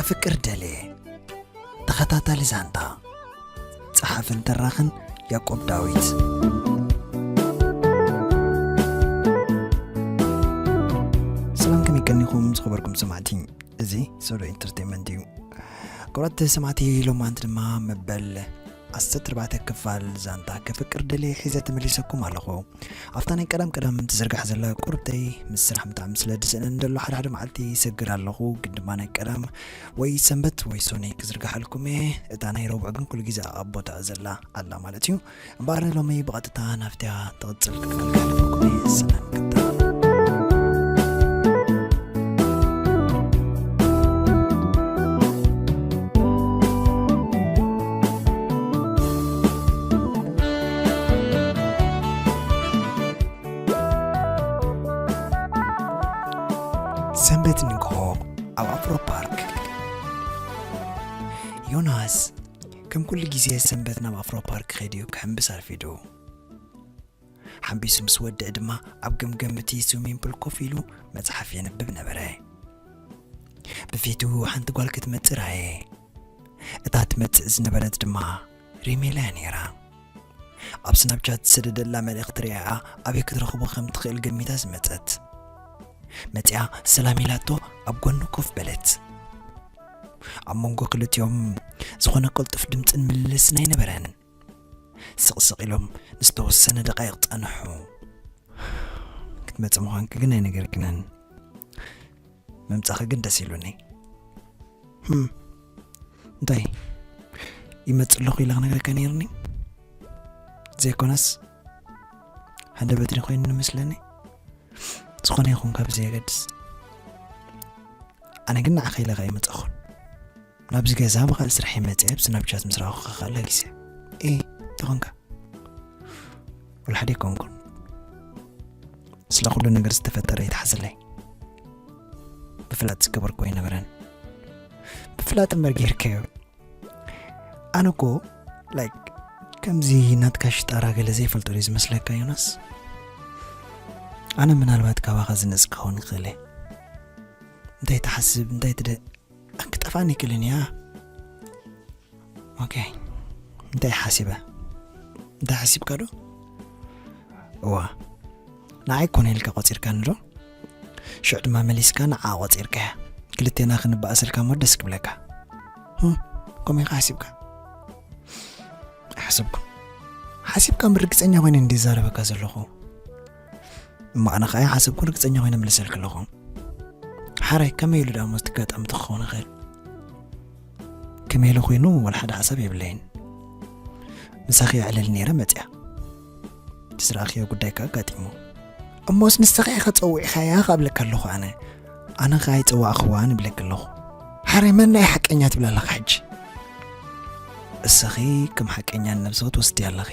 ፍቅር ደሌ። ተኸታታሊ ዛንታ። ጸሓፍን ተራኽን ያዕቆብ ዳዊት። ሰላም፣ ከመይ ቀኒኹም ዝኸበርኩም ሰማዕቲ? እዚ ሶሎ ኢንተርቴይንመንት እዩ። ክቡራት ሰማዕቲ፣ ሎማንት ድማ መበል ዓሰርተ ኣርባዕተ ክፋል ዛንታ ከፍቅር ደሌ ሒዘ ተመሊሰኩም ኣለኹ። ኣብታ ናይ ቀዳም ቀዳም ትዝርጋሕ ዘላ ቁርብተይ ምስ ስራሕ ምጥዓም ስለ ዝስእነኒ ዘሎ ሓደ ሓደ መዓልቲ ይሰግር ኣለኹ፣ ግን ድማ ናይ ቀዳም ወይ ሰንበት ወይ ሶኔ ክዝርግሓልኩም እየ። እታ ናይ ረቡዕ ግን ኩሉ ግዜ ኣብ ቦታኣ ዘላ ኣላ ማለት እዩ። እምበኣር ሎሚ ብቐጥታ ናብቲያ ትቕጽል ክፍል ከሕልፈኩም እየ። ሰናይ ምክትታል። ሰንበት ንግሆ ኣብ ኣፍሮ ፓርክ። ዮናስ ከም ኩሉ ግዜ ሰንበት ናብ ኣፍሮ ፓርክ ከይዱ ክሕምብስ ኣርፊዱ። ሓምቢሱ ምስ ወደአ ድማ ኣብ ገምገም እቲ ስዊሚንግ ፑል ኮፍ ኢሉ መጽሓፍ የንብብ ነበረ። ብፊቱ ሓንቲ ጓል ክትመጽእ ረኣየ። እታ ትመጽእ ዝነበረት ድማ ሪሜላ እያ ነይራ። ኣብ ስናፕቻት ዝሰደደላ መልእኽቲ ሪኣኣ ኣበይ ክትረኽቦ ከም ትኽእል ገሚታ ዝመጸት። መጺኣ ሰላም ኢላቶ ኣብ ጎኑ ኮፍ በለት። ኣብ መንጎ ክልቲኦም ዝኾነ ቅልጡፍ ድምጽን ምልልስን ኣይነበረን። ስቕ ስቕ ኢሎም ንዝተወሰነ ደቓይቕ ጸንሑ። ክትመጽእ ምዃንኪ ግን ኣይነገርክንን። ምምጻእኺ ግን ደስ ኢሉኒ። ህም፣ እንታይ ይመጽእ ኣለኹ ኢለ ክነግረካ ነይርኒ? ዘይኮነስ ሃንደበትኒ ኮይኑ ንመስለኒ። ዝኾነ ይኹን ካብ ዘየገድስ፣ ኣነ ግን ንዓኺ ኢለ ኣይመጻኹን። ናብዚ ገዛ ብኻልእ ስራሕ ይመጽእ፣ ኣብ ስናፕቻት ምስ ረኣኹኻ ካልእ ግዜ። ኤ፣ እንታይ ኾንካ? ወላ ሓደ ኣይኮንኩን። ስለ ኩሉ ነገር ዝተፈጠረ ይትሓዘለይ። ብፍላጥ ዝገበርኩ ኣይነበረን። ብፍላጥ እምበር ጌርካዮ። ኣነ እኮ፣ ላይክ፣ ከምዚ ናትካ ሽጣራ ገለ ዘይፈልጦ ድዩ ዝመስለካ ዮናስ? ኣነ ምናልባት ካባኻ ዝነጽ ክኸውን ይኽእል እየ። እንታይ ትሓስብ፣ እንታይ ትደ-፣ ክጠፋኒ ይክእልን እያ። ኦኬ፣ እንታይ ሓሲበ? እንታይ ሓሲብካ ዶ? እዋ፣ ንዓይ ኮነ ኢልካ ቆጺርካኒ ዶ? ሽዑ ድማ መሊስካ ንዓ ቆጺርካያ። ክልቴና ክንበኣሰልካ እሞ ደስ ክብለካ። ህም፣ ከምኡ ኢኻ ሓሲብካ? ኣይሓሰብኩን። ሓሲብካ እምበር ርግጸኛ ኮይነ እንዲ ዛረበካ ዘለኹ። እሞ ኣነ ኸኣ ሓሰብኩ ርግጸኛ ኮይነ መልሰልኪ ኣለኹ። ሓራይ ከመይ ኢሉ ደኣ ሞት ኣጋጣሚ ክኸውን ይኽእል? ከመይ ኢሉ ኮይኑ ዋላ ሓደ ሓሳብ የብለይን። ምሳኺ የዕልል ነይረ መጽያ። እቲ ዝረኣኽዮ ጉዳይ ከኣ ኣጋጢሙ። እሞስ ንስኺ ኢኺ ጸዊዕኻያ ክብለካ ኣለኹ ኣነ። ኣነ ኸኣ ኣይጸዋዕኽዋን እብለኪ ኣለኹ። ሓራይ መን ናይ ሓቀኛ ትብላ ኣለኻ ሕጂ? እስኺ ከም ሓቀኛ ንነብስኺ ትወስድያ ኣለኺ።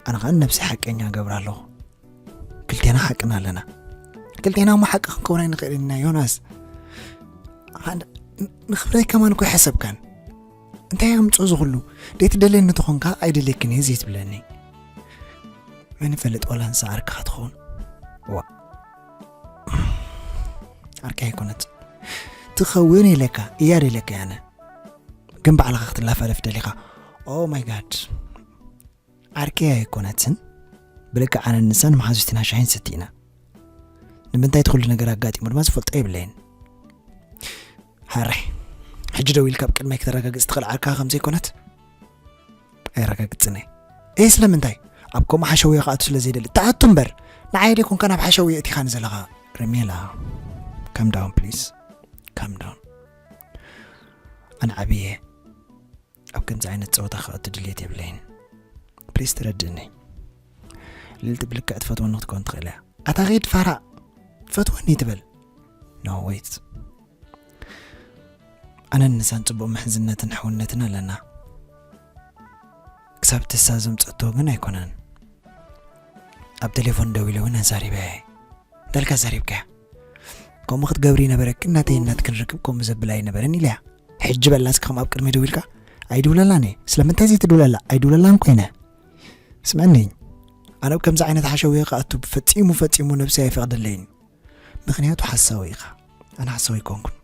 ኣነ ኸኣ ንነብሰይ ሓቀኛ እገብራ ኣለኹ። ክልቴና ሓቅና ኣለና። ክልቴና እሞ ሓቂ ክንከውን ኣይንኽእልን ኢና ዮናስ። ሓን-፣ ን-፣ ንኽብረይ ከማን እኮ ኣይሓሰብካን። እንታይ ኣምጽኦ እዚ ኹሉ? ደይትደልየኒ ተኾንካ ኣይደልየክን እየ ዘይትብለኒ። መን ይፈልጥ ዋላ ንሳ ዓርክኻ ትኸውን። ዋ። ዓርከይ ኣይኮነት። ትኸውን ኢለካ፣ እያ ደልየካ እየ ኣነ። ግን ባዕልኻ ክትላፋለፍ ደሊኻ። ኦ ማይ ጋድ። ዓርከይ ኣይኮነትን። ብልክዕ ኣነን ንሳን መሓዙት ኢና፣ ሻሂ ንሰቲ ኢና። ንምንታይ እቲ ኩሉ ነገር ኣጋጢሙ ድማ ዝፈልጦ የብለይን። ሓራይ፣ ሕጂ ደው ኢልካ ኣብ ቅድመይ ክተረጋግጽ ትኽእል ዓርክኻ ከም ዘይኮነት? ኣየረጋግጽን እየ። ኤ፣ ስለምንታይ? ኣብ ከምኡ ሓሸውየ ክኣቱ ስለ ዘይደሊ። ትኣቱ እምበር፣ ንዓይ ደይኮንካ ናብ ሓሸውየ እቲኻኒ ዘለኻ። ረሜላ፣ calm down please. Calm down. ኣነ ዓብየ ኣብ ከምዚ ዓይነት ጸወታ ክኣቱ ድልየት የብለይን። ፕሊስ ተረድእኒ። ልዕልቲ ብልክዕ ትፈትወኒ ክትከውን ትኽእል እያ። ኣታ ኺድ ፋራ፣ ፈትወኒ ትበል። ኖ፣ ዌይት። ኣነን ንሳን ጽቡቕ ምሕዝነትን ሕውነትን ኣለና። ክሳብ ትሳ ዘምጸቶ ግን ኣይኮነን። ኣብ ቴሌፎን ደዊለ እውን ኣዛሪበያ እየ። እንታይ ኢልካ ኣዛሪብካያ? ከምኡ ክትገብሪ ነበረኪ፣ እናተይ እናትክን ርክብ ከምኡ ዘብል ኣይነበረን ኢለያ። ሕጂ በላ እስኪ ከም ኣብ ቅድሚ ደዊልካ፣ ኣይድውለላን እየ። ስለምንታይ ዘይትድውለላ? ኣይድውለላን ኮይነ። ስምዕኒ፣ ኣነ ኣብ ከምዚ ዓይነት ሓሸውየ ክኣቱ ፈጺሙ ፈጺሙ ነብሰይ ኣይፈቕደለይን። ምኽንያቱ ሓሳዊ ኢኻ። ኣነ ሓሳዊ ኣይኮንኩን።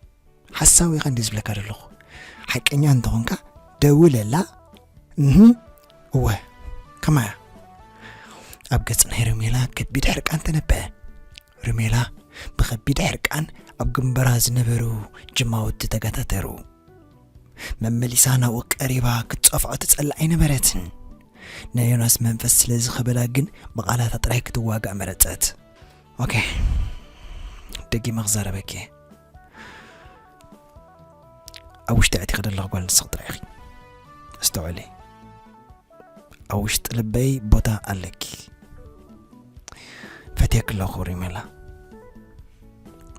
ሓሳዊ ኢኻ እንዲ ዝብለካ ዘለኹ። ሓቀኛ እንተኾንካ ደውለላ። እህ፣ እወ፣ ከማያ። ኣብ ገጽ ናይ ርሜላ ከቢድ ሕርቃን ተነበ። ርሜላ ብኸቢድ ሕርቃን ኣብ ግንባራ ዝነበሩ ጅማውቲ ተገታተሩ። መመሊሳ ናብኡ ቀሪባ ክትጸፍዖ ትጸልእ ኣይነበረትን። ናይ ዮናስ መንፈስ ስለ ዝኸበዳ ግን ብቓላታ ጥራይ ክትዋጋእ መረጸት። ኦኬ፣ ደጊመ ክዛረበኪ። ኣብ ውሽጢ ኣዕቲኺ ዘለኺ ጓል ንስኺ ጥራይ ኢኺ። ኣስተውዕሊ። ኣብ ውሽጢ ልበይ ቦታ ኣለኪ። ፈትየኪ ኣለኹ ሪሜላ።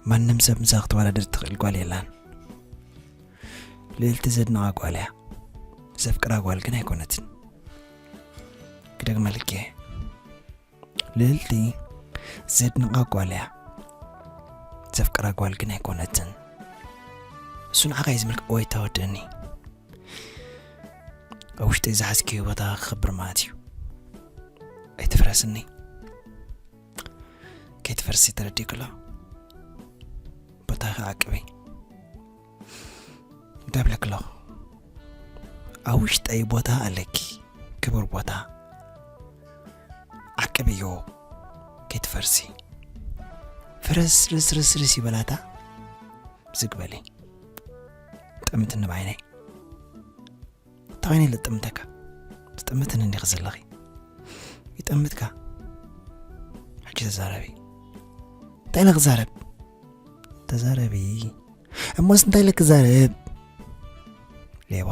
ማንም ሰብ ምሳኺ ክትወዳደር ትኽእል ጓል የላን። ልዕልቲ ዘድንቓ ጓል እያ። ዘፍቅራ ጓል ግን ኣይኮነትን። ክደግመልኪ እየ። ልዕልቲ ዘድንቓ ጓል እያ። ዘፍቅራ ጓል ግን ኣይኮነትን። እሱ ንዓኻ እዩ ዝምልክ-፣ ወይ ተወደኒ። ኣብ ውሽጠይ ዝሓዝክዮ ቦታ ክኽብር ማለት እዩ። ኣይትፍረስኒ። ከይትፈርሲ ተረዲእክሎ። ቦታኺ ዓቅቢ። ደብለክሎ። ኣብ ውሽጠይ ቦታ ኣለኪ፣ ክቡር ቦታ። ዓቅብዮ፣ ከይትፈርሲ። ፍርስ፣ ርስ፣ ርስ፣ ርስ ይበላታ። ዝግ በሊ። ጠምትኒ ብዓይነይ። እንታይ ኮይነ ኢለ ዝጥምተካ? ትጥምትኒ እንዲኺ ዘለኺ። ይጠምትካ። ሕጂ ተዛረቢ። እንታይ ኢለ ክዛረብ? ተዛረቢ። እሞስ እንታይ ኢለ ክዛረብ? ሌባ።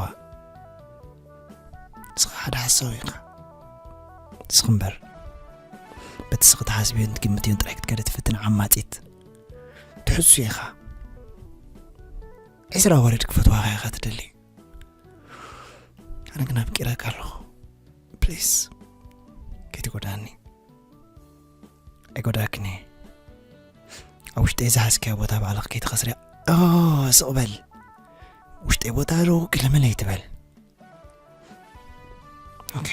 ንስኻ ሓደ ሓሳዊ ኢኻ። ንስኺ እምበር፣ በቲ ንስኺ ትሓስብዮን ትግምትዮን ጥራይ ክትከደ ትፍትን ዓማጺት። ትሕሱ ኢኻ። ዒስራ ኣዋልድ ክፈትዋኻ ኢኻ ትደሊ። ኣነ ግን ኣፍቂረካ ኣለኹ። ፕሊስ፣ ከይትጎዳኒ። ኣይጎዳክን እየ። ኣብ ውሽጠይ ዝሓዝክያ ቦታ ባዕልኽ ከይትኸስርያ። ኦ፣ ስቕ በል። ውሽጠይ ቦታ ዶ ክልምል ኣይትበል። ኦኬ።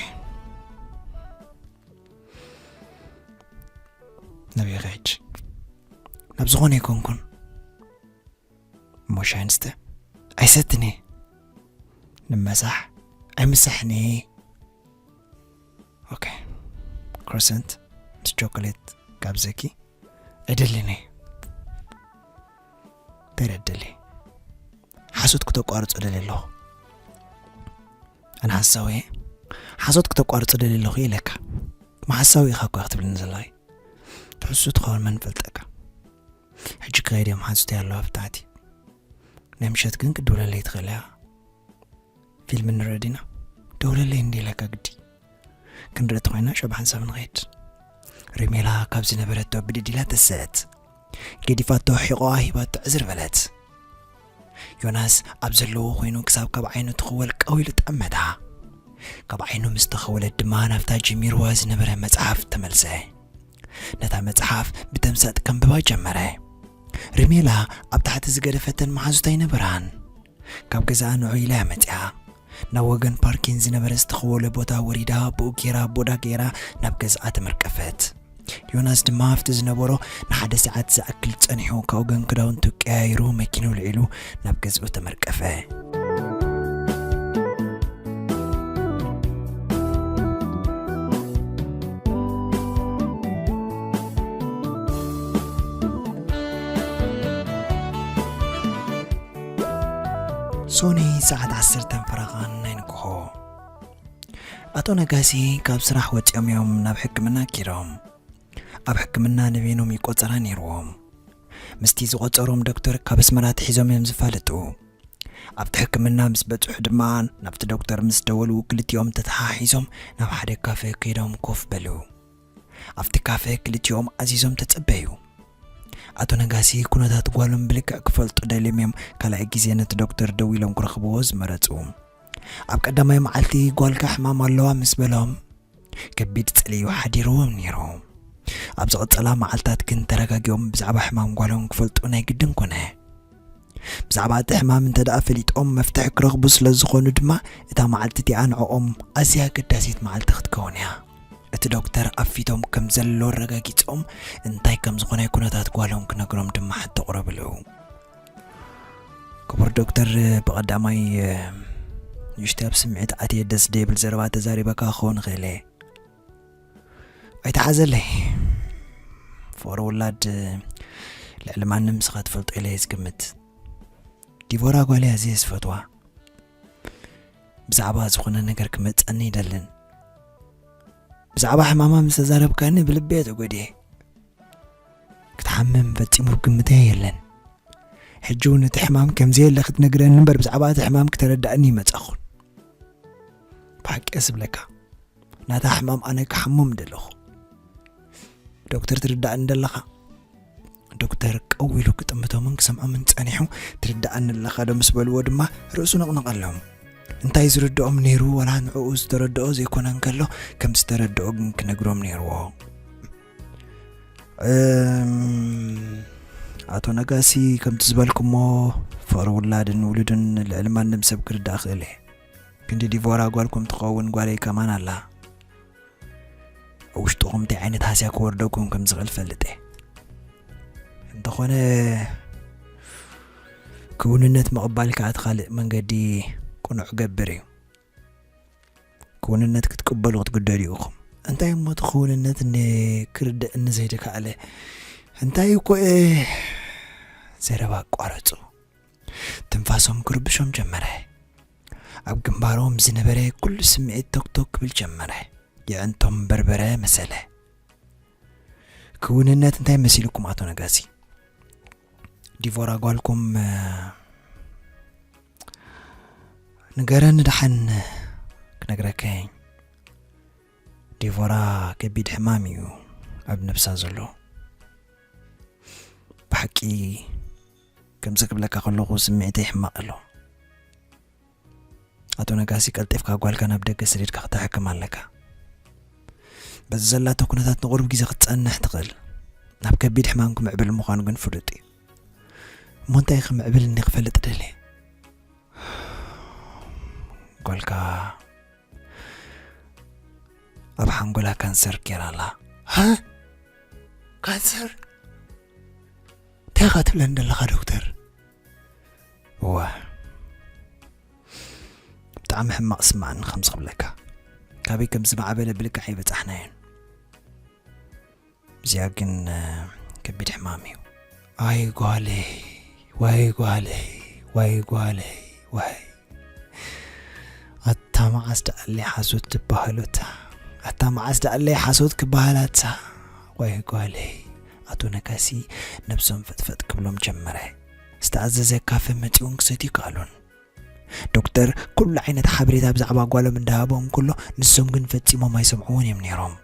ናበይ ኢኺ ሕጂ? ናብ ዝኾነ ኣይኮንኩን። እሞ ሻይ ንስተ? ኣይሰትን እየ። ንመሳሕ ኣይምሳሕን እየ። ኦኬ። ክሮሰንት ምስ ቾኮሌት ጋብዘኪ? ኣይደልን እየ። እንታይ ደኣ ትደሊ? ሓሶት ክተቋርጾ ደልየ ኣለኹ። ኣነ ሓሳዊ እየ። ሓሶት ክተቋርጾ ደልየ ኣለኹ ኢለካ። እሞ ሓሳዊ ኢኻ እኮ ክትብልኒ ዘለኺ። ትሕሱ ትኸውን መን ፈልጠካ? ሕጂ ክኸይድ እዮም ሓዙተይ ኣለዉ ኣብ ታሕቲ። ናይ ምሸት ግን ክድውለለይ ትኽእል እያ። ፊልም ንርኢ ዲና? ደውለለይ እንዲ ኢለካ ግዲ። ክንርኢ ተኾይና ሸብ ሓንሳብ ንኸይድ። ሪሜላ ካብ ዝነበረቶ ብድድ ኢላ ተሰአት። ገዲፋቶ ሒቖኣ ሂባቶ ዕዝር በለት። ዮናስ ኣብ ዘለዎ ኮይኑ ክሳብ ካብ ዓይኑ ትኽወል ቀው ኢሉ ጠመታ። ካብ ዓይኑ ምስ ተኸወለት ድማ ናብታ ጀሚርዋ ዝነበረ መጽሓፍ ተመልሰ። ነታ መጽሓፍ ብተምሳጥ ከንብባ ጀመረ። ሪሜላ ኣብ ታሕቲ ዝገደፈተን መሓዙት ኣይነበራን። ካብ ገዛኣ ንዑ ኢላ እያ መጺኣ። ናብ ወገን ፓርኪን ዝነበረ ዝተኸወለ ቦታ ወሪዳ፣ ብኡ ጌራ፣ ቦዳ ጌራ ናብ ገዛኣ ተመርቀፈት። ዮናስ ድማ ኣብቲ ዝነበሮ ንሓደ ሰዓት ዝኣክል ጸኒሑ፣ ካብ ወገን ክዳውንቱ ቀያይሩ፣ መኪንኡ ኣልዒሉ ናብ ገዝኡ ተመርቀፈ። ሶኒ ሰዓት ዓሰርተ ፈረቓን ናይ ንግሆ። ኣቶ ነጋሲ ካብ ስራሕ ወጺኦም እዮም ናብ ሕክምና ኪሮም። ኣብ ሕክምና ንበይኖም እዩ ቆጸራ ነይርዎም። ምስቲ ዝቆጸሮም ዶክተር ካብ ኣስመራ ኣትሒዞም እዮም ዝፋለጡ። ኣብቲ ሕክምና ምስ በጽሑ ድማ ናብቲ ዶክተር ምስ ደወሉ ክልቲኦም ተተሓሒዞም ናብ ሓደ ካፈ ከይዶም ኮፍ በሉ። ኣብቲ ካፈ ክልቲኦም ኣዚዞም ተጸበዩ። ኣቶ ነጋሲ ኩነታት ጓሎም ብልክዕ ክፈልጡ ደልዮም እዮም ካልኣይ ግዜ ነቲ ዶክተር ደዊሎም ክረኽብዎ ዝመረጹ። ኣብ ቀዳማይ መዓልቲ ጓልካ ሕማም ኣለዋ ምስ በሎም፣ ከቢድ ጽልኢ እዩ ሓዲርዎም ነይሩ። ኣብ ዝቐጸላ መዓልታት ግን ተረጋጊኦም ብዛዕባ ሕማም ጓሎም ክፈልጡ ናይ ግድን ኮነ። ብዛዕባ እቲ ሕማም እንተ ደኣ ፈሊጦም መፍትሒ ክረኽቡ ስለ ዝኾኑ ድማ እታ መዓልቲ እቲኣ ንዕኦም ኣዝያ ኣገዳሲት መዓልቲ ክትከውን እያ። እቲ ዶክተር ኣብ ፊቶም ከም ዘሎ ኣረጋጊጾም እንታይ ከም ዝኾነ ኩነታት ጓሎም ክነግሮም ድማ ሕቶ ኣቕረብሉ። ክቡር ዶክተር፣ ብቐዳማይ ንእሽተይ ኣብ ስምዒት ኣትየ ደስ ደብል ዘረባ ተዛሪበካ ክኸውን ይኽእል እየ። ኣይተሓዘለይ። ፍቕሪ ውላድ ልዕሊ ማንም ንስኻ ትፈልጦ ኢለ እየ ዝግምት። ዲቮራ ጓል እያ ኣዝየ ዝፈትዋ። ብዛዕባ ዝኾነ ነገር ክመጸኒ ይደልን። ብዛዕባ ሕማማ ምስ ተዛረብካኒ ብልቢ እየ ተጎዲኤ። ክትሓምም ፈጺሙ ግምተይ የለን። ሕጂ እውን እቲ ሕማም ከም ዘየለ ክትነግረኒ እምበር ብዛዕባ እቲ ሕማም ክተረዳእኒ ይመጻኹን። ብሓቂ እየ ዝብለካ፣ ናታ ሕማም ኣነ ክሓሞም ደለኹ። ዶክተር ትርዳእኒ ደለኻ? ዶክተር ቀው ኢሉ ክጥምቶምን ክሰምዖምን ጸኒሑ፣ "ትርዳእኒ ኣለኻ ዶ?" ምስ በልዎ ድማ ርእሱ ነቕነቐሎም። እንታይ ዝርድኦም ነይሩ ዋላ ንዕኡ ዝተረድኦ ዘይኮነ እንከሎ፣ ከም ዝተረድኦ ግን ክነግሮም ነይርዎ። እም፣ ኣቶ ነጋሲ፣ ከምቲ ዝበልኩሞ ፍቕሪ ውላድን ውሉድን ልዕሊ ማንም ሰብ ክርዳእ ክእል እየ። ክንዲ ዲቮራ ጓልኩም ትኸውን ጓለይ ከማን ኣላ። ኣብ ውሽጥኹም እንታይ ዓይነት ሃስያ ክወርደኩም ከም ዝኽእል ፈልጥ እየ። እንተኾነ ክውንነት ምቕባል ከኣ እቲ ካልእ መንገዲ ቅኑዕ ገብር እዩ። ክውንነት ክትቅበሉ ክትግደዱ ኢኹም። እንታይ እሞ እቲ ክውንነት ን-፣ ክርደእኒ ዘይተኻእለ? እንታይ እኮ እየ ዘረባ ኣቋረጹ። ትንፋሶም ክርብሾም ጀመረ። ኣብ ግንባሮም ዝነበረ ኩሉ ስምዒት ቶክቶክ ክብል ጀመረ። የዕንቶም በርበረ መሰለ። ክውንነት እንታይ መሲልኩም ኣቶ ነጋሲ? ዲቮራ ጓልኩም፣ እ፣ ንገረኒ ደሓን ክነግረካ እየ። ዲቮራ ከቢድ ሕማም እዩ ኣብ ነብሳ ዘሎ። ብሓቂ ከምዚ ክብለካ ከለኹ ስምዒተይ ሕማቕ ኣሎ። ኣቶ ነጋሲ፣ ቀልጢፍካ ጓልካ ናብ ደገ ሰዲድካ ክተሕክም ኣለካ። በዚ ዘላቶ ኩነታት ንቑሩብ ግዜ ክትጸንሕ ትኽእል። ናብ ከቢድ ሕማም ክምዕብል ምዃኑ ግን ፍሉጥ እዩ። እሞ እንታይ ክምዕብል እንዲ ክፈልጥ ደልየ? ጓልካ ኣብ ሓንጎላ ካንሰር ጌራ ኣላ። ሃ? ካንሰር? እንታይ ኢኻ ትብለኒ ዘለኻ ዶክተር? እወ፣ ብጣዕሚ ሕማቕ ስማዕኒ ከምዚ ክብለካ። ካበይ ከም ዝማዕበለ ብልክዕ ኣይበጻሕናዮን። እዚኣ ግን፣ እ፣ ከቢድ ሕማም እዩ። ኣይ ጓለይ፣ ዋይ ጓለይ፣ ዋይ ጓለይ፣ ዋይ። ኣታ መዓስ ደኣለይ ሓሶት ትበሃሉታ? ኣታ መዓስ ደኣለይ ሓሶት ክበሃላታ? ዋይ ጓለይ። ኣቶ ነጋሲ ነብሶም ፈጥፈጥ ክብሎም ጀመረ። ዝተኣዘዘ ካፈ መጺኡን ክሰትዩ ከኣሉን። ዶክተር ኩሉ ዓይነት ሓበሬታ ብዛዕባ ጓሎም እንዳሃቦም ከሎ፣ ንሶም ግን ፈጺሞም ኣይሰምዕዎን እዮም ነይሮም።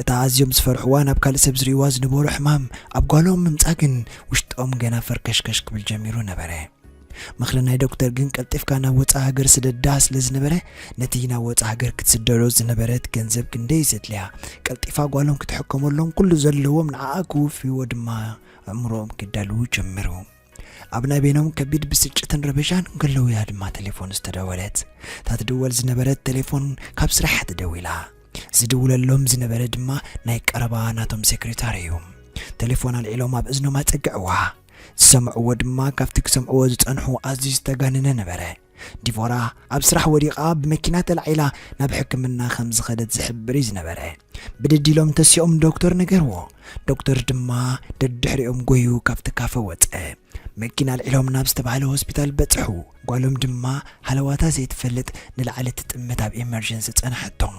እታ ኣዝዮም ዝፈርሕዋ፣ ናብ ካልእ ሰብ ዝርእይዋ ዝነበሩ ሕማም ኣብ ጓሎም ምምጻእ ግን፣ ውሽጦም ገና ፈርከሽከሽ ክብል ጀሚሩ ነበረ። ምኽሪ ናይ ዶክተር ግን ቀልጢፍካ ናብ ወጻኢ ሃገር ስደዳ ስለ ዝነበረ፣ ነቲ ናብ ወጻኢ ሃገር ክትስደዶ ዝነበረት ገንዘብ ክንደይ ዘድልያ፣ ቀልጢፋ ጓሎም ክትሕከመሎም ኩሉ ዘለዎም ንዓኣ ክውፍይዎ ድማ ኣእምሮኦም ክዳልዉ ጀመሩ። ኣብ ናይ በይኖም ከቢድ ብስጭትን ረበሻን እንከለዉ እያ ድማ ቴሌፎን ዝተደወለት። እታ ትድወል ዝነበረት ቴሌፎን ካብ ስራሕ እያ ተደዊላ። ዝድውለሎም ዝነበረ ድማ ናይ ቀረባ ናቶም ሴክሬታሪ እዩ። ቴሌፎን ኣልዒሎም ኣብ እዝኖም ኣጸግዕዋ። ዝሰምዕዎ ድማ ካብቲ ክሰምዕዎ ዝጸንሑ ኣዝዩ ዝተጋነነ ነበረ። ዲቮራ ኣብ ስራሕ ወዲቓ ብመኪና ተላዒላ ናብ ሕክምና ከም ዝኸደት ዝሕብር እዩ ዝነበረ። ብድድ ኢሎም ተሲኦም ዶክተር ነገርዎ። ዶክተር ድማ ደድሕሪኦም ጎዩ ካብቲ ካፈ ወጸ። መኪና ኣልዒሎም ናብ ዝተባህለ ሆስፒታል በጽሑ። ጓሎም ድማ ሃለዋታ ዘይትፈልጥ ንላዕሊ ትጥምት ኣብ ኤመርጀንሲ ጸንሐቶም።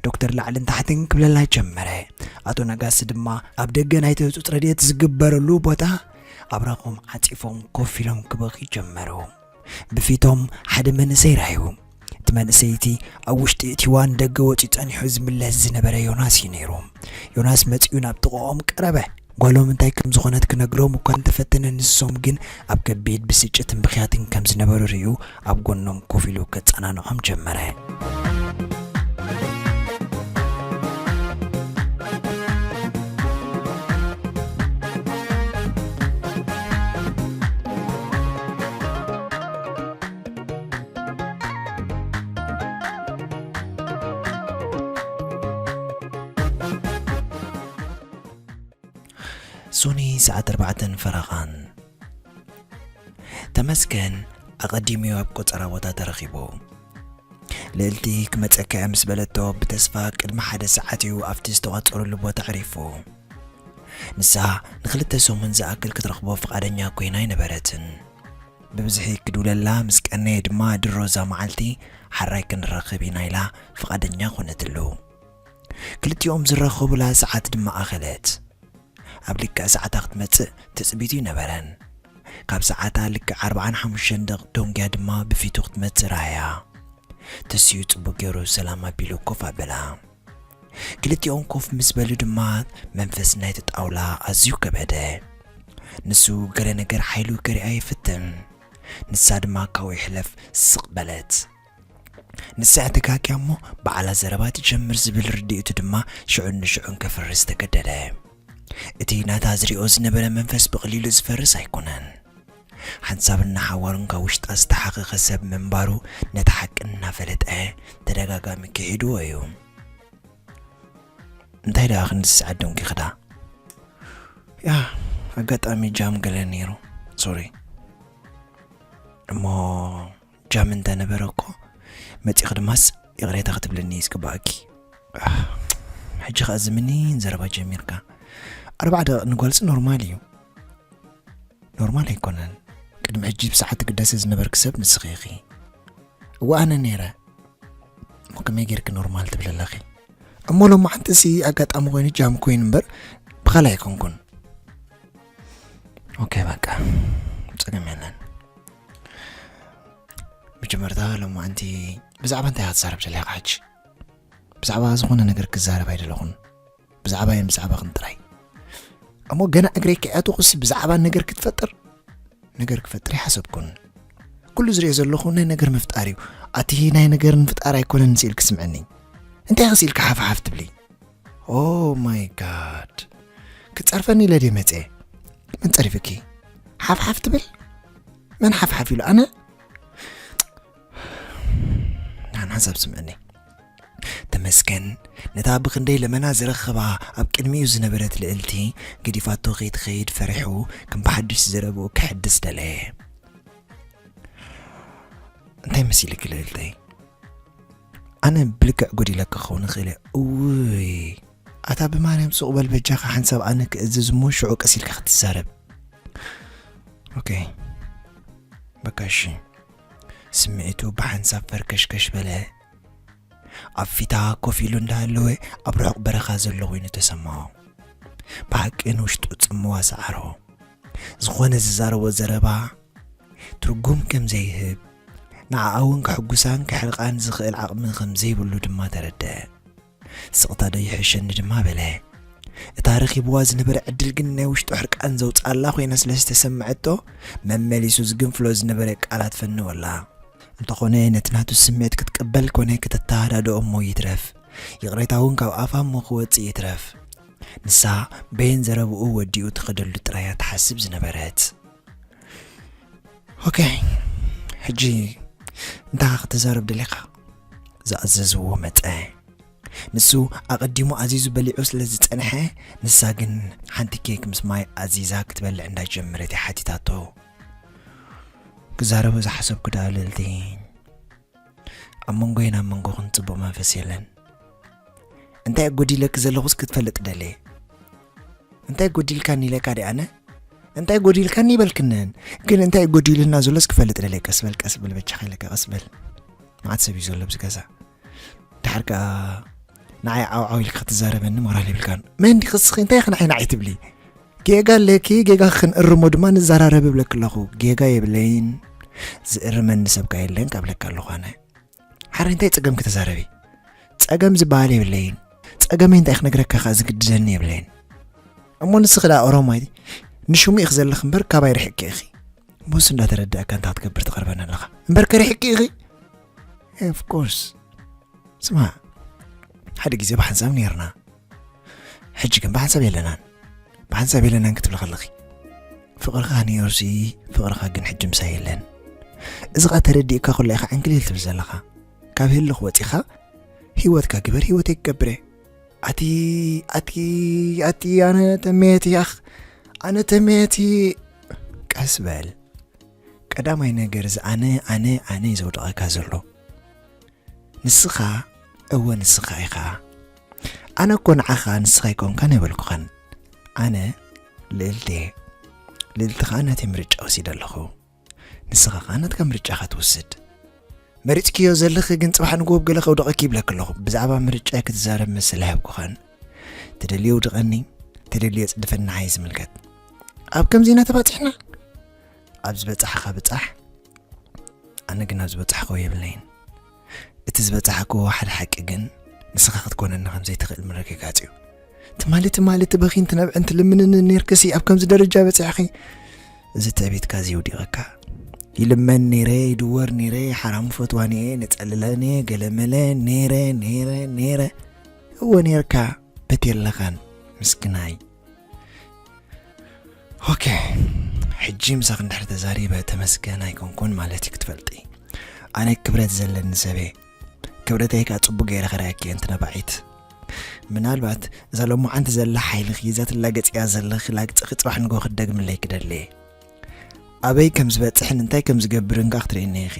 ዶክተር ላዕልን ታሕትን ክብለላ ጀመረ። ኣቶ ነጋሲ ድማ ኣብ ደገ ናይቲ ህጹጽ ረድኤት ዝግበረሉ ቦታ ኣብራኾም ዓጺፎም ኮፍ ኢሎም ክበኽዩ ጀመሩ። ብፊቶም ሓደ መንእሰይ ረኣዩ። እቲ መንእሰይ እቲ ኣብ ውሽጢ እቲዋ ንደገ ወጺኡ ጸኒሑ ዝምለስ ዝነበረ ዮናስ እዩ ነይሩ። ዮናስ መጺኡ ናብ ጥቓኦም ቀረበ። ጓሎም እንታይ ከም ዝኾነት ክነግሮም እኳ እንተፈተነ፣ ንሶም ግን ኣብ ከቢድ ብስጭትን ብኽያትን ከም ዝነበሩ ርእዩ ኣብ ጎኖም ኮፍ ኢሉ ከጸናንዖም ጀመረ። ሶኒ ሰዓት ኣርባዕተን ፈረቓን። እታ ተመስገን ኣቐዲሙ ኣብ ቆጸራ ቦታ ተረኺቡ። ልእልቲ ክመጸካ እያ ምስ በለቶ ብተስፋ ቅድሚ ሓደ ሰዓት እዩ ኣብቲ ዝተቋጸረሉ ቦታ ዕሪፉ። ንሳ ንኽልተ ሰሙን ዝኣክል ክትረኽቦ ፍቓደኛ ኮይና ኣይነበረትን። ብብዝሒ ክድውለላ ምስ ቀነየ ድማ ድሮ እዛ መዓልቲ ሓራይ ክንራኸብ ኢና ኢላ ፍቓደኛ ኾነትሉ። ክልቲኦም ዝራኸቡላ ሰዓት ድማ ኣኸለት። ኣብ ልክዕ ሰዓታ ክትመጽእ ትጽቢቱ ይነበረን። ካብ ሰዓታ ልክዕ ኣርብዓን ሓሙሽተን ደቕ ደንጉያ ድማ ብፊቱ ክትመጽእ ረኣያ። ተሲኡ ጽቡቕ ገይሩ ሰላም ኣቢሉ ኮፍ ኣበላ። ክልቲኦም ኮፍ ምስ በሉ ድማ መንፈስ ናይቲ ጣውላ ኣዝዩ ከበደ። ንሱ ገለ ነገር ሓይሉ ከሪኣ ይፍትን። ንሳ ድማ ካብኡ ይሕለፍ ስቕ በለት። ንሳ እያ ተጋግያ እሞ ባዕላ ዘረባ ትጀምር ዝብል ርድኢቱ ድማ ሽዑን ንሽዑን ከፍርስ ተገደደ። እቲ ናታ ዝሪኦ ዝነበረ መንፈስ ብቐሊሉ ዝፈርስ ኣይኮነን። ሓንሳብን ንሓዋሩን ካብ ውሽጣ ዝተሓኸኸ ሰብ ምንባሩ ነቲ ሓቂ እናፈለጠ ተደጋጋሚ ክሒድዎ እዩ። እንታይ ደኣ ክንዲ ሰዓት ደንጒኽዳ? ያ፣ ኣጋጣሚ ጃም ገለ ነይሩ። ሶሪ። እሞ ጃም እንተነበረ እኮ መጺኺ ድማስ ይቕሬታ ክትብልኒ እዩ ዝግባኣኪ። ኣህ፣ ሕጂ ኸኣ ዝምኒን ዘረባ ጀሚርካ። ኣርባዕ ደቂቕ ንጓልሲ ኖርማል እዩ። ኖርማል ኣይኮነን። ቅድሚ ሕጂ ብሰዓት ትግደሲ ዝነበርኪ ሰብ ንስኺ ኢኺ። እወ ኣነ ነይረ። እሞ ከመይ ጌርኪ ኖርማል ትብሊ ኣለኺ? እሞ ሎማዓንትሲ ኣጋጣሚ ኮይኑ ጃም ኮይኑ እምበር ብኻልእ ኣይኮንኩን። ኦኬ በቃ ጸገም የለን። መጀመርታ ሎማዓንቲ ብዛዕባ እንታይ ኢኻ ትዛረብ ዘለኻ ሕጂ? ብዛዕባ ዝኾነ ነገር ክዛረብ ኣይደለኹን። ብዛዕባይን ብዛዕባኽን ጥራይ። እሞ ገና እግረይ ከይኣተኹሲ ብዛዕባ ነገር ክትፈጥር? ነገር ክፈጥር ይሓሰብኩን። ኩሉ ዝሪኦ ዘለኹ ናይ ነገር ምፍጣር እዩ። ኣቲ ናይ ነገር ምፍጣር ኣይኮነን ስኢልኪ ስምዕኒ። እንታይ ኢኺ ስኢልኪ ሓፍሓፍ ትብሊ? ኦ ማይ ጋድ። ክጸርፈኒ ኢለ ድየ መጽየ? መን ጸሪፍኪ? ሓፍሓፍ ትብል? መን ሓፍሓፍ ኢሉ? ኣነ? ንዓን ሓንሳብ ስምዕኒ። ተመስገን ነታ ብኽንደይ ለመና ዝረኸባ ኣብ ቅድሚኡ ዝነበረት ልእልቲ ገዲፋቶ ከይትኸይድ ፈሪሑ ከም ብሓድሽ ዘረብኡ ክሕድስ ደለየ። እንታይ መሲልኪ ልእልተይ? ኣነ ብልክዕ ጎዲለኪ ክኸውን እኽእል እየ። እውይ፣ ኣታ ብማርያም ሱቕ በል በጃኻ፣ ሓንሳብ ኣነ ክእዝዝ እሞ ሽዑ ቀስ ኢልካ ክትዛረብ። ኦኬ፣ በቃ እሺ። ስምዒቱ ብሓንሳብ ፈርከሽከሽ በለ። ኣብ ፊታ ኮፍ ኢሉ እንዳሃለወ ኣብ ርሑቕ በረኻ ዘሎ ኮይኑ ተሰምዖ። ብሓቂ ንውሽጡ ጽምዋ ሰዓሮ። ዝኾነ ዝዛረቦ ዘረባ ትርጉም ከም ዘይህብ፣ ንዓኣ እውን ከሕጉሳን ከሕርቓን ዝኽእል ዓቕሚ ከም ዘይብሉ ድማ ተረድአ። ስቕታ ዶ ይሕሸኒ ድማ በለ። እታ ረኺብዋ ዝነበረ ዕድል ግን ናይ ውሽጡ ሕርቃን ዘውጽኣላ ኮይና ስለ ዝተሰምዐቶ፣ መመሊሱ ዝግንፍሎ ዝነበረ ቃላት ፈነወላ። እንተኾነ ነቲ ናቱ ስምዒት ክትቅበል ኮነ ከተተሃዳድኦ እሞ ይትረፍ፣ ይቕሬታ እውን ካብ ኣፋ እሞ ክወጽእ ይትረፍ፣ ንሳ በየን ዘረብኡ ወዲኡ ትኸደሉ ጥራይ እያ ትሓስብ ዝነበረት። ኦኬ፣ ሕጂ እንታይ ክትዛረብ ደሊኻ? ዝኣዘዝዎ መጸ። ንሱ ኣቐዲሙ ኣዚዙ በሊዑ ስለ ዝጸንሐ፣ ንሳ ግን ሓንቲ ኬክ ምስ ማይ ኣዚዛ ክትበልዕ እንዳጀመረት እያ ሓቲታቶ። ክዛረቦ ዝሓሰብኩ ደኣ ልእልቲ፣ ኣብ መንጎይን ኣብ መንጎኽን ጽቡቕ መንፈስ የለን። እንታይ ጎዲለኪ ዘለኹስ ክትፈልጥ ደልየ። እንታይ ጎዲልካኒ ኢለካ ድየ ኣነ? እንታይ ጎዲልካኒ ይበልክንን፣ ግን እንታይ ጎዲሉና ዘሎስ ክፈልጥ ደልየ። ቀስ በል፣ ቀስ በል፣ በጃኻ ኢለካ ቀስ በል። መዓት ሰብ እዩ ዘሎ ኣብዚ ገዛ። ድሓር ከኣ ንዓይ ዓው ዓው ኢልካ ክትዛረበኒ ሞራል የብልካን። መን ዲኺ እስኺ? እንታይ ኢኺ ንዓይ ንዓይ ትብሊ? ጌጋ ኣለኪ፣ ጌጋ ክንእርሞ ድማ ንዘራረብ እብለኪ ኣለኹ። ጌጋ የብለይን፣ ዝእርመኒ ሰብ ከኣ የለን ካብ ለካ ኣለኹ ኣነ። ሓረ እንታይ ጸገም ክተዛረቢ? ጸገም ዝበሃል የብለይን። ጸገመይ እንታይ ክነግረካ ከኣ ዝግድደኒ የብለይን። እሞ ንስኺ ደኣ ኦሮማይ ንሽሙ ኢኺ ዘለኺ እምበር ካባይ ርሒቕኪ ኢኺ። እሞ እሱ እንዳተረዳእካ እንታይ ክትገብር ትቐርበኒ ኣለኻ? እምበር ከሪሕኪ ኢኺ? Of course። ስማዕ፣ ሓደ ግዜ ብሓንሳብ ነይርና። ሕጂ ግን ብሓንሳብ የለናን። ብሓንሳብ የለናን ክትብሊ ከለኺ፣ ፍቕርኻ ነይሩሲ፣ ፍቕርኻ ግን ሕጂ ምሳይ የለን። እዚ ኸኣ ተረዲእካ ኩላ ኢኻ ዕንክሊል ትብል ዘለኻ። ካብ ህልኽ ወጺኻ ህይወትካ ግበር፣ ህይወተይ ክገብር እየ። ኣቲ፣ ኣቲ፣ ኣቲ፣ ኣነ ተመየቲ ያኽ፣ ኣነ ተመየቲ። ቀስ በል፣ ቀዳማይ ነገር እዚ ኣነ ኣነ ኣነ እዩ ዘውድቐካ ዘሎ። ንስኻ፣ እወ ንስኻ ኢኻ። ኣነ እኮ ንዓኻ ንስኻ ኣይኮንካን ኣይበልኩኻን። ኣነ ልእልቲ እየ። ልእልቲ ኸኣ ናተይ ምርጫ ወሲደ ኣለኹ። ንስኻ ኸኣ ናትካ ምርጫኻ ትውስድ። መሪጽክዮ ዘለኺ ግን ጽባሕ ንግሆ ገለ ከውድቐኪ ይብለኪ ኣለኹ። ብዛዕባ ምርጫይ ክትዛረብ መሰል ኣይሃብኩኻን። ትደልዮ ውድቐኒ፣ ትደልዮ ጽድፈኒ፣ ንዓይ ዝምልከት። ኣብ ከምዚ ኢና ተባጺሕና? ኣብ ዝበጻሕኻ ብጻሕ። ኣነ ግን ኣብ ዝበጻሕክዎ የብለይን። እቲ ዝበጻሕክዎ ሓደ ሓቂ ግን ንስኻ ክትኮነኒ ከም ዘይትኽእል ምርግጋጽ እዩ። ትማሊ ትማሊ ትበኺን ትነብዕን ትልምንኒ ኔርክሲ ኣብ ከምዚ ደረጃ በጺሕኺ። እዚ ትዕቢትካ እዚ ይውዲቐካ። ይልመን ኔረ፣ ይድወር ኔረ፣ ሓራሙ ፈትዋን እየ፣ ንጸልለን እየ፣ ገለመለ ኔረ፣ ኔረ፣ ኔረ። እወ ኔርካ፣ በትየለኻን ምስክናይ። ኦኬ፣ ሕጂ ምሳኺ እንድሕር ተዛሪበ ተመስገን ኣይኮንኩን ማለት እዩ ክትፈልጢ። ኣነ ክብረት ዘለኒ ሰብ እየ። ክብረተይ ከኣ ጽቡቕ ገይረ ከርኣየኪ እየ፣ ኣንቲ ነባዒት። ምናልባት እዛ ሎማዓንቲ ዘላ ሓይልኺ፣ እዛ ትላገጽያ ዘለኺ ላግጽኺ ጽባሕ ንግሆ ክትደግምለይ ክደሊ እየ። ኣበይ ከም ዝበጽሕን እንታይ ከም ዝገብርን ከኣ ክትርእይኒ ኢኺ።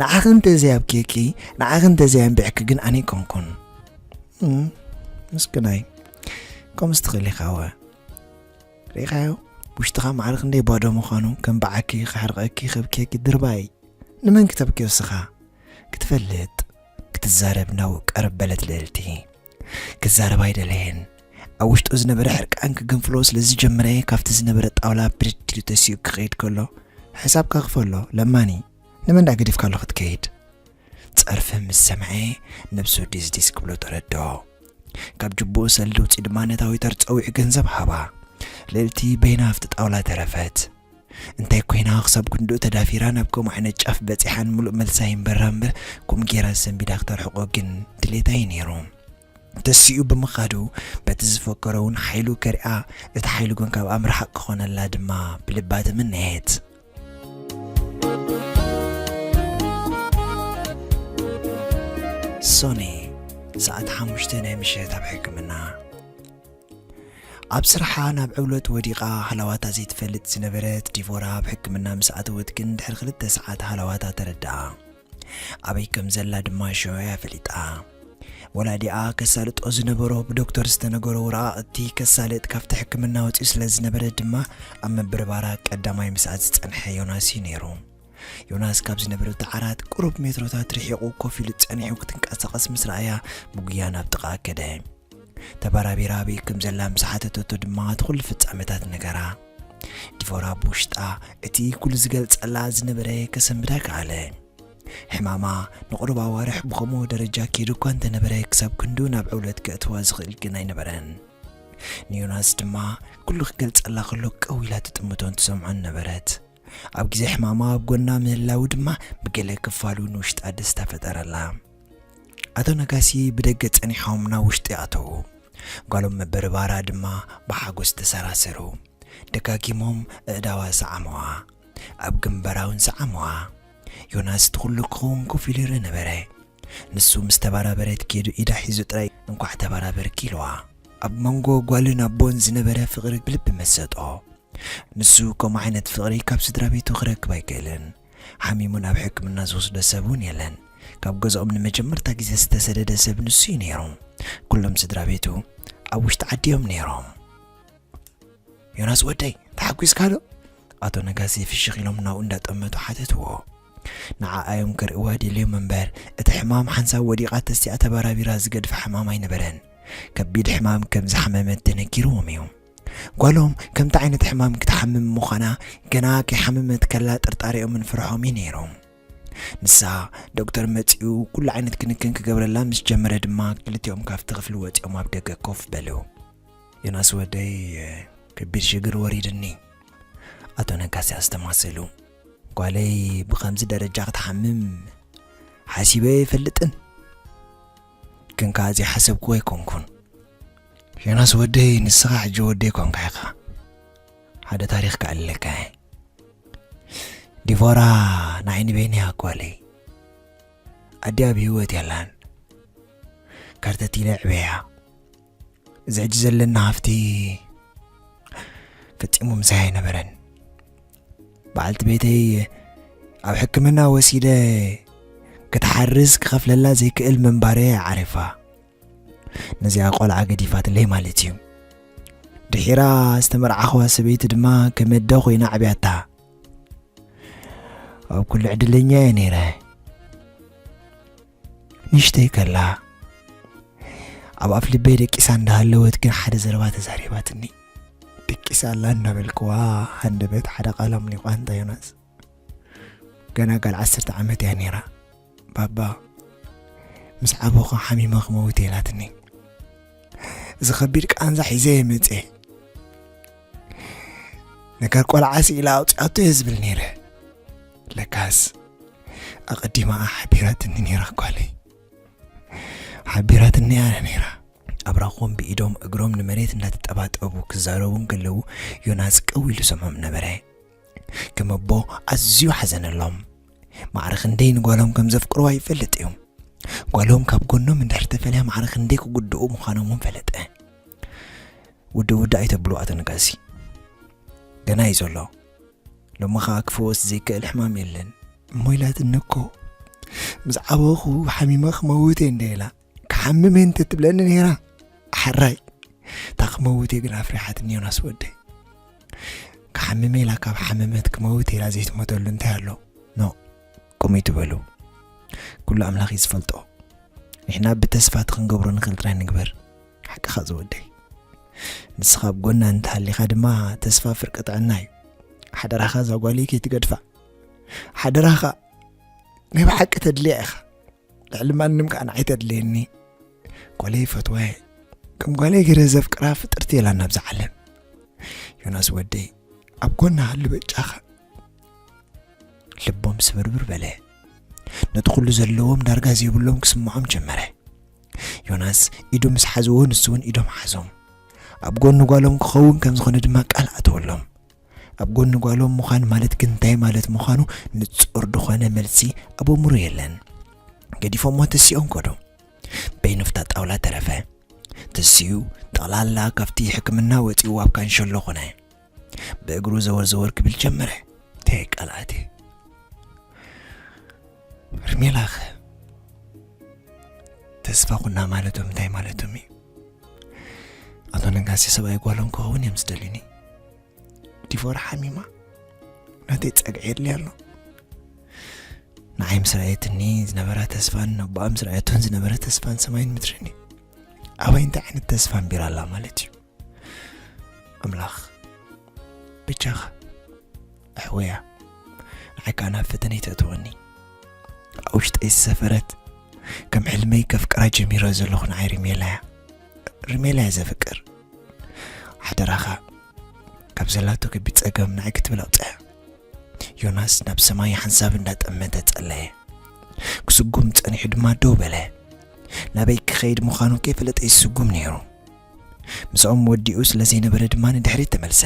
ንዓኺ እንተዘይኣብክየኪ፣ ንዓኺ እንተዘይኣንቢዕኪ ግን ኣነ ኣይኮንኩን። እም፣ ምስክናይ። ከምዚ ትኽእሊ ኢኻ ወ። ርኢኻዮ? ውሽጥኻ ማዕረ ክንደይ ባዶ ምዃኑ፣ ከም በዓኪ ክሕርቐኪ፣ ከብክየኪ ድርባይ። ንመን ክተብክዮ እስኻ? ክትፈልጥ፣ ክትዛረብ ናብኡ ቀርብ በለት ልእልቲ። ክዛረብ ኣይደለየን። ኣብ ውሽጡ ዝነበረ ሕርቃን ክግንፍሎ ስለ ዝጀመረ፣ ካብቲ ዝነበረ ጣውላ ብድድ ኢሉ ተሲኡ ክኸይድ ከሎ፣ ሕሳብካ ክፈሎ፣ ለማኒ፣ ንመን ደኣ ገዲፍካሉ ክትከይድ? ጸርፊ ምስ ሰምዐ፣ ነብሱ ዲስ ዲስ ክብሎ ተረድኦ። ካብ ጅቡኡ ሰልዲ ውጺ ድማ ነታ ዌተር ጸዊዑ ገንዘብ ሃባ። ልእልቲ በይና ኣብቲ ጣውላ ተረፈት። እንታይ ኮይና ክሳብ ክንድኡ ተዳፊራ ናብ ከምኡ ዓይነት ጫፍ በጺሓን ምሉእ መልሳ ይንበራ እምበር፣ ከምኡ ጌራ ሰንቢዳ ክተርሕቆ ግን ድሌታ እዩ ነይሩ። ተሲኡ ብምኻዱ፣ በቲ ዝፈከሮ እውን ሓይሉ ከሪኣ፣ እቲ ሓይሉ ግን ካብ ኣምርሓቕ ክኾነላ ድማ ብልባ ተመነየት። ሶኒ፣ ሰዓት ሓሙሽተ ናይ ምሸት ኣብ ሕክምና። ኣብ ስርሓ ናብ ዕውለት ወዲቓ ሃለዋታ ዘይትፈልጥ ዝነበረት ዲቮራ ኣብ ሕክምና ምስ ኣተወት ግን ድሕሪ ክልተ ሰዓት ሃለዋታ ተረድኣ። ኣበይ ከም ዘላ ድማ ሽዑ እያ ፈሊጣ። ወላዲኣ ከሳልጦ ዝነበሮ ብዶክተር ዝተነገሮ ወረቓቕቲ ከሳልጥ ካብቲ ሕክምና ወጺኡ ስለ ዝነበረ ድማ ኣብ ምብርባራ ቀዳማይ ምስኣት ዝጸንሐ ዮናስ እዩ ነይሩ። ዮናስ ካብ ዝነበረቶ ዓራት ቁሩብ ሜትሮታት ርሒቑ ኮፍ ኢሉ ጸኒሑ ክትንቀሳቐስ ምስ ረኣያ ብጉያ ናብ ጥቓኣ ከደ። ተባራቢራ ኣበይ ከም ዘላ ምስ ሓተተቶ ድማ እቲ ኩሉ ፍጻመታት ነገራ። ዲቮራ ብውሽጣ እቲ ኩሉ ዝገልጸላ ዝነበረ ከሰንብዳ ከኣለ። ሕማማ ንቑሩብ ኣዋርሕ ብኸምኡ ደረጃ ከይዱ እኳ እንተነበረ ክሳብ ክንዱ ናብ ዕውለት ከእትዋ ዝኽእል ግን ኣይነበረን። ንዮናስ ድማ ኩሉ ክገልጸላ ከሎ ቀው ኢላ ትጥምቶን ትሰምዖን ነበረት። ኣብ ግዜ ሕማማ ኣብ ጎና ምህላዉ ድማ ብገለ ክፋሉ ንውሽጣ ደስታ ፈጠረላ። ኣቶ ነጋሲ ብደገ ጸኒሖም ናብ ውሽጢ ኣተዉ። ጓሎም መበርባራ ድማ ብሓጎስ ተሰራሰሩ። ደጋጊሞም ኣእዳዋ ሰዓመዋ። ኣብ ግንባራ እውን ሰዓመዋ። ዮናስ እቲ ኩሉ ክኸውን ኮፍ ኢሉ ይርኢ ነበረ። ንሱ ምስ ተባራበረት ከይዱ ኢዳ ሒዙ ጥራይ እንኳዕ ተባራበርኪ ኢልዋ። ኣብ መንጎ ጓልን ኣቦን ዝነበረ ፍቕሪ ብልቢ መሰጦ። ንሱ ከምኡ ዓይነት ፍቕሪ ካብ ስድራ ቤቱ ክረክብ ኣይክእልን። ሓሚሙ ናብ ሕክምና ዝወስዶ ሰብ እውን የለን። ካብ ገዝኦም ንመጀመርታ ግዜ ዝተሰደደ ሰብ ንሱ እዩ ነይሩ። ኩሎም ስድራ ቤቱ ኣብ ውሽጢ ዓዲ እዮም ነይሮም። ዮናስ ወደይ፣ ተሓጒስካ ዶ? ኣቶ ነጋሲ ፍሽኽ ኢሎም ናብኡ እንዳጠመቱ ሓተትዎ። ንዓኣ እዮም ክርእይዋ ደልዮም እምበር፣ እቲ ሕማም ሓንሳብ ወዲቓ ተሲኣ ተባራቢራ ዝገድፋ ሕማም ኣይነበረን። ከቢድ ሕማም ከም ዝሓመመት ተነጊርዎም እዩ። ጓሎም ከምቲ ዓይነት ሕማም ክትሓምም ምዃና ገና ከይሓመመት ከላ ጥርጣሬኦምን ፍርሖምን እዩ ነይሩ። ንሳ ዶክተር መጺኡ ኩሉ ዓይነት ክንክን ክገብረላ ምስ ጀመረ ድማ ክልቲኦም ካብቲ ክፍሊ ወጺኦም ኣብ ደገ ኮፍ በሉ። ዮናስ ወደይ፣ ከቢድ ሽግር ወሪድኒ፣ ኣቶ ነጋሲ ኣስተማሰሉ። ጓለይ ብኸምዚ ደረጃ ክትሓምም ሓሲበ ኣይፈልጥን። ግን ከኣ ዘይሓሰብክዎ ኣይኮንኩን። ዮናስ ወደይ፣ ንስኻ ሕጂ ወደይ ኮንካ ኢኻ። ሓደ ታሪኽ ክኣልለካ እየ። ዲቮራ ንዓይ ንበይነይ እያ ጓለይ። ኣዲኣ ብህይወት የላን። ከርተት ኢለ ዕበያ። እዚ ሕጂ ዘለና ሃፍቲ ፈጺሙ ምሳይ ኣይነበረን። በዓልቲ ቤተይ ኣብ ሕክምና ወሲደ ክትሓርስ ክኸፍለላ ዘይክእል ምንባረ ዓሪፋ። ነዚኣ ቆልዓ ገዲፋትለይ ማለት እዩ። ድሒራ ዝተመርዓኽዋ ሰበይቲ ድማ ከመደ ኮይና ዓብያታ። ኣብ ኩሉ ዕድለኛ እየ ነይረ። ንእሽተይ ከላ ኣብ ኣፍ ልበይ ደቂሳ እንዳሃለወት ግን ሓደ ዘረባ ተዛሪባትኒ። ደቂሳ ኣላ እንዳበልክዋ ሃንደበት ሓደ ቃል ኣምሊቋ፣ እንታ ዮናስ፣ ገና ጋል ዓሰርተ ዓመት እያ ነይራ። ባባ፣ ምስ ዓበኹ ሓሚመ ክመውት እየ ኢላትኒ። እዚ ከቢድ ቃንዛ ሒዘ እየ መፅየ። ነገር ቆልዓ ስኢላ ኣውፅኣቶ እየ ዝብል ነይረ። ለካስ ኣቐዲማ ሓቢራትኒ ነይራ ጓለይ። ሓቢራትኒ እያ ነይራ። ኣብራኾም ብኢዶም እግሮም ንመሬት እንዳተጠባጠቡ ክዛረቡ እንከለዉ ዮናስ ቀው ኢሉ ሰምዖም ነበረ። ከም ኣቦ ኣዝዩ ሓዘነሎም። ማዕረ ክንደይ ንጓሎም ከም ዘፍቅርዋ ይፈልጥ እዩ። ጓሎም ካብ ጎኖም እንድሕር ተፈልያ ማዕረ ክንደይ ክጉድኡ ምዃኖም እውን ፈለጠ። ውድእ ውድእ ኣይተብሉ ኣቶ ነጋሲ። ገና እዩ ዘሎ። ሎሚ ኸኣ ክፍወስ ዘይክእል ሕማም የለን። እሞ ኢላትኒ እኮ። ምስ ዓበኹ ሓሚመ ክመውት እየ እንደ ኢላ፣ ክሓምም እየ እንተትብለኒ ነይራ፣ ሓራይ። እታ ክመውት እየ ግን ኣፍሪሓትኒ ዮናስ ወደይ። ክሓምም ኢላ ካብ ሓመመት ክመውት ኢላ ዘይትሞተሉ እንታይ ኣሎ? ኖ፣ ከምኡ ይትበሉ። ኩሉ ኣምላኽ እዩ ዝፈልጦ። ንሕና ብተስፋ እቲ ክንገብሮ ንኽእል ጥራይ ንግበር። ሓቅኻ ዝወደይ። ንስኻ ኣብ ጎና እንተሃሊኻ ድማ ተስፋ ፍርቂ ጥዕና እዩ። ሓደራኻ እዛ ጓለይ ከይትገድፋ። ሓደራኻ ናይ ብሓቂ ተድልያ ኢኻ። ልዕሊ ማንም ከኣ ንዓይ ተድልየኒ። ጓለይ ይፈትዋ እየ። ከም ጓለይ ገይረ ዘፍቅራ ፍጥርቲ የላን ናብዛ ዓለም። ዮናስ ወደይ፣ ኣብ ጎና ሃሉ በጃኻ። ልቦም ስብርብር በለ። ነቲ ኩሉ ዘለዎም ዳርጋ ዘይብሎም ክስምዖም ጀመረ። ዮናስ ኢዱ ምስ ሓዝዎ ንሱ እውን ኢዶም ሓዞም። ኣብ ጎኒ ጓሎም ክኸውን ከም ዝኾነ ድማ ቃል ኣተወሎም። ኣብ ጎኒ ጓሎም ምዃን ማለት ግን እንታይ ማለት ምዃኑ ንጹር ዝኾነ መልሲ ኣብ ኣእምሮ የለን። ገዲፎሞ ተሲኦም ከዱ። በይኑ ኣብታ ጣውላ ተረፈ። ተሲኡ ጠቕላላ ካብቲ ሕክምና ወጺኡ ኣብ ካንሸሎ ኮነ። ብእግሩ ዘወር ዘወር ክብል ጀመረ። ተይ ቃል ኣትየ። ርሜላኸ? ተስፋ ኩና ማለቶም እንታይ ማለቶም እዩ? ኣቶ ነጋሲ ሰብኣይ ጓሎም ክኸውን እዮም ዝደልዩኒ። ዲቮራ ሓሚማ ናተይ ጸግዒ የድልያ ኣሎ። ንዓይ ምስ ረኣየትኒ ዝነበራ ተስፋን ነቦኣ ምስ ረኣየቶን ዝነበረ ተስፋን ሰማይን ምድርን እዩ። ኣበይ እንታይ ዓይነት ተስፋ ኣንቢራ ኣላ ማለት እዩ? ኣምላኽ በጃኻ ኣሕወያ፣ ንዓይ ከኣ ናብ ፈተነ ኣይተእትወኒ። ኣብ ውሽጠይ ዝሰፈረት ከም ሕልመይ ከፍቅራ ጀሚረ ዘለኹ ንዓይ ሪሜላ እያ። ሪሜላ እየ ዘፍቅር። ሓደራኻ ካብ ዘላቶ ከቢድ ጸገም ንዓይ ክትብል ኣውጽኣ። ዮናስ ናብ ሰማይ ሓንሳብ እንዳጠመተ ጸለየ። ክስጉም ጸኒሑ ድማ ደው በለ። ናበይ ክኸይድ ምዃኑ ከይፈለጠ ይስጉም ነይሩ። ምስኦም ወዲኡ ስለ ዘይነበረ ድማ ንድሕሪት ተመልሰ።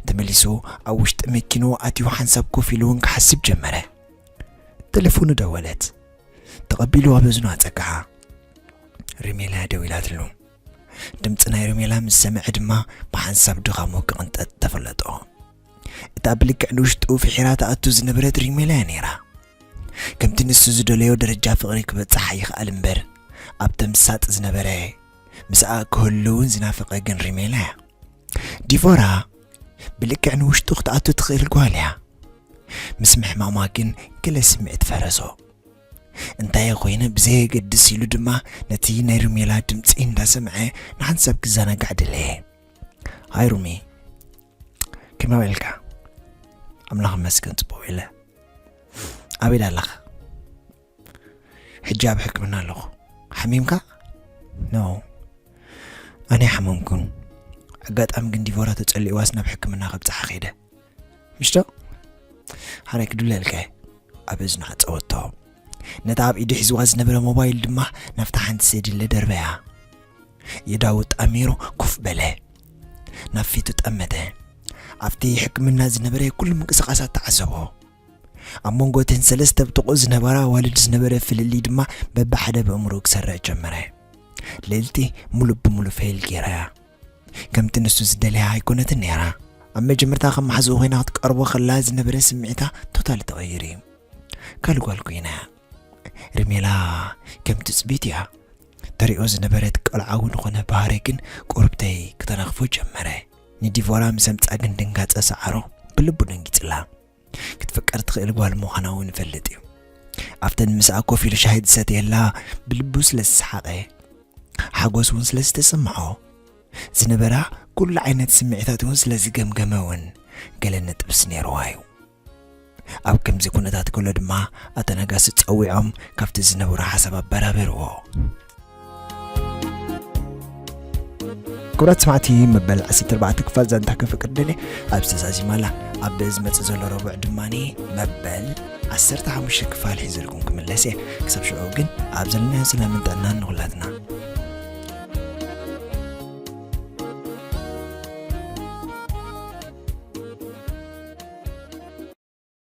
ተመሊሱ ኣብ ውሽጢ መኪንኡ ኣትዩ ሓንሳብ ኮፍ ኢሉ እውን ክሓስብ ጀመረ። ተሌፎኑ ደወለት። ተቐቢሉ ኣብ እዝኑ ኣጸግዓ። ሪሜላ ደዊላትሉ። ድምጺ ናይ ሪሜላ ምስ ሰምዐ ድማ ብሓንሳብ ድኻሙ ክቕንጠጥ ተፈለጦ። እታ ብልክዕ ንውሽጡ ፍሒራ ትኣቱ ዝነበረት ሪሜላ እያ ነይራ። ከምቲ ንሱ ዝደለዮ ደረጃ ፍቕሪ ክበጽሕ ኣይኽኣል እምበር፣ ኣብ ተምሳጥ ዝነበረ፣ ምስኣ ክህሉ እውን ዝናፈቐ ግን ሪሜላ እያ። ዲቮራ ብልክዕ ንውሽጡ ክትኣቱ ትኽእል ጓል እያ። ምስ ምሕማማ ግን ገለ ስምዒት ፈረሶ። እንታይ ኮይነ ብዘየገድስ ኢሉ ድማ ነቲ ናይ ሩሜላ ድምጺ እንዳሰምዐ ንሓንሳብ ክዘናጋዕ ደለየ። ሃይ ሩሚ፣ ከመይ ውዒልካ? ኣምላኽ ይመስገን ጽቡቕ ውዒለ። ኣበይ ኣለኻ? ሕጂ ኣብ ሕክምና ኣለኹ። ሓሚምካ? ኖ፣ ኣነ ሓመምኩን። ኣጋጣሚ ግን ዲቮራ ተጸሊእዋስ ናብ ሕክምና ከብጽሓ ከይደ። ምሽቶ? ሓራይ ክድውለልካ እየ። ኣብ እዝኑ ዓጸወቶ። ነታ ኣብ ኢዱ ሒዝዋ ዝነበረ ሞባይል ድማ ናብታ ሓንቲ ዘድለ ደርበያ። የዳዉ ጣሚሩ ኮፍ በለ። ናብ ፊቱ ጠመተ። ኣብቲ ሕክምና ዝነበረ ኩሉ ምንቅስቓሳት ተዓዘቦ። ኣብ መንጎ እተን ሰለስተ ብጥቕኡ ዝነበራ ኣዋልድ ዝነበረ ፍልልይ ድማ በብሓደ ብእምርኡ ክሰርዕ ጀመረ። ልእልቲ ሙሉእ ብሙሉእ ፌል ገይራ እያ። ከምቲ ንሱ ዝደለያ ኣይኮነትን ነይራ። ኣብ መጀመርታ ከም መሓዝኡ ኮይና ክትቀርቦ ከላ ዝነበረ ስምዒታ ቶታሊ ተቐይሩ እዩ። ካልእ ጓል ኮይና እያ። ሪሜላ ከም ትጽቢት እያ። ተሪኦ ዝነበረት ቆልዓዊ ዝኾነ ባህሪ ግን ቁርብተይ ክተናኽፎ ጀመረ። ንዲቮራ ምስ ኣምጻ ግን ድንጋጸ ሰዓሮ ብልቡ ደንጊጽላ። ክትፍቀር ትኽእል ጓል ምዃና እውን ይፈልጥ እዩ። ኣብተን ምስኣ ኮፍ ኢሉ ሻሂ ዝሰትየላ ብልቡ ስለ ዝሰሓቐ፣ ሓጎስ እውን ስለ ዝተሰምዖ፣ ዝነበራ ኩሉ ዓይነት ስምዒታት እውን ስለ ዝገምገመ እውን ገለ ነጥብስ ነይርዋ እዩ። ኣብ ከምዚ ኩነታት ከሎ ድማ ኣተናጋሲ ጸዊዖም ካብቲ ዝነበሮ ሓሳብ ኣበራበርዎ። ክቡራት ሰማዕቲ፣ መበል ዓሰርተ ኣርባዕተ ክፋል ዛንታ ከፍቅር ደልየ ኣብዚ ተዛዚማላ። ኣብ ዝመጽእ ዘሎ ረቡዕ ድማ መበል ዓሰርተ ሓሙሽተ ክፋል ሒዘልኩም ክምለስ እየ። ክሳብ ሽዑ ግን ኣብ ዘለናዮ ሰላምን ጥዕናን ንኹላትና።